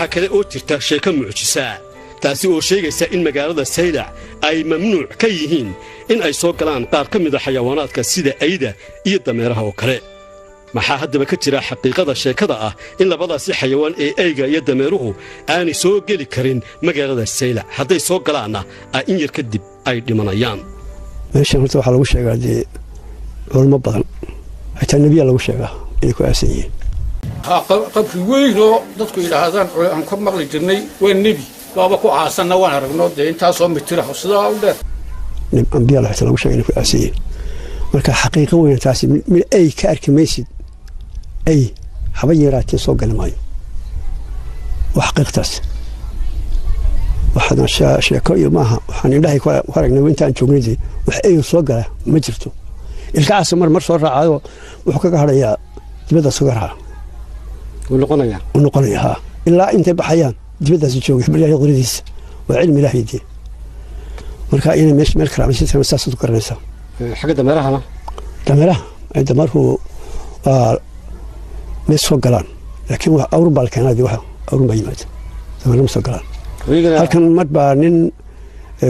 Waxaa kale oo jirta sheeko mucjisaa, taasi oo sheegaysa in magaalada Saylac ay mamnuuc ka yihiin in ay soo galaan qaar ka mida xayawaanaadka, sida ayda iyo dameeraha oo kale. Maxaa haddaba ka jira xaqiiqada sheekada ah in labadaasi xayawaan ee ayga iyo dameeruhu aanay soo geli karin magaalada Saylac, hadday soo galaanna ay in yar kadib ay dhimanayaan? Meeshan horta waxaa lagu sheegaa dee culmo badan, xitaa nebiya lagu sheegaa inay ku aasan yihiin. Qabri weyn oo dadku yidhaahdaan aan ka maqli jirnay waa nebi baaba ku aasanna waan aragno, dee intaasoo mitira sidaa u dheer. Ambiya xitaa lagu sheega inay ku aasan yihiin. Marka xaqiiqo weyn taasi, mid ay ka arki maysid, ay haba yaraatee soo gali maayo. Waa xaqiiqtaas. Waxaadna sheeko iyo maaha, waxaan indhahay ku aragnay intaan joognay. Dee wax ay soo gala ma jirto. Ilkacaas mar mar soo raacayo, wuxuu kaga hadhayaa dibaddaas kaga raaca. Wuu noqonayaa. U noqonaya haa, ilaa intay baxayaan dibaddaas joogay. Bal Ilaahay qoridiisa waa cilmi Ilaahay dee. Marka inay meesha meel karaamaysan saasaad ku garanaysaa. Xagga dameerahana? Dameeraha, dameerku waa may soo galaan, laakiin wax awrun baa la keenaa dee, waxa awrun baa yimaada, dameerna ma soo galaan. Halkan mar baa nin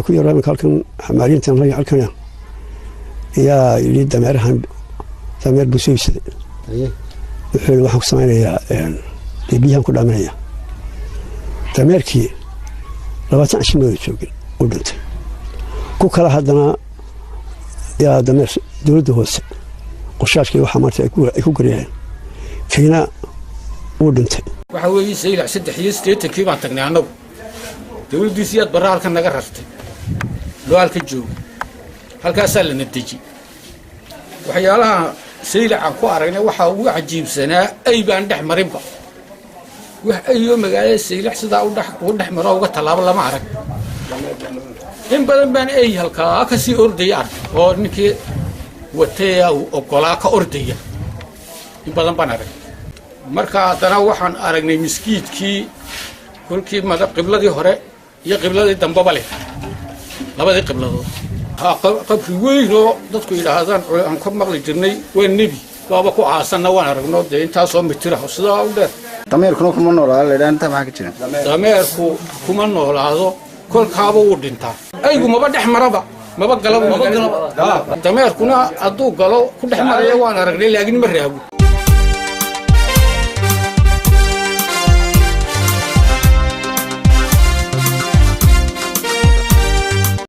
ku yaro imika halkan xamaaliintan halkan ayaa yidhi dameerahan, dameer buu soo iibsaday. Wuxuu yidhi waxaan ku samaynayaa dee biyahan ku dhaaminaya. Dameerkii 20 cisho mooda joogin, uu dhintay. Ku kale haddana yaa dameer dowladda hoose qoshaashkii waxaa maarta ay ku garyaheen, kiina wuu dhintay. Waxa weeye Saylac 83-kii baan tagnay annagu. Dowladdii Siyaad Barra halkan naga rartay, loo halka jooga, halkaasaa lana deji. Waxyaalaha Saylac aan ku aragnay waxaa ugu cajiibsanaa ay baan dhex marinba. Wax ayoo magaalada Saylac sidaa ugu dhex maro, uga tallaabo, lama arag. In badan baan ey halkaa ka sii ordaya arkay, oo ninkii wataya uu oggolaa ka ordaya, in badan baan arag. Marka haddana waxaan aragnay miskiidkii kolkii qibladii hore iyo qibladii dambeba leh, labadii qibladood. Qabri weyn oo dadku yidhaahdaan aan ka maqli jirnay waa nebi baaba ku aasanna waan aragno, dee intaasoo mitira sidaa u dheer. Dameerkuna kuma noolaado la yidhaha, intaa maxaa ka jira? Dameerku kuma noolaado, kolkaaba wuu dhintaa. Aygu maba dhex maraba, maba galaba. Dameerkuna hadduu galo ku dhex maraya waan aragnay, laakiin ma raago.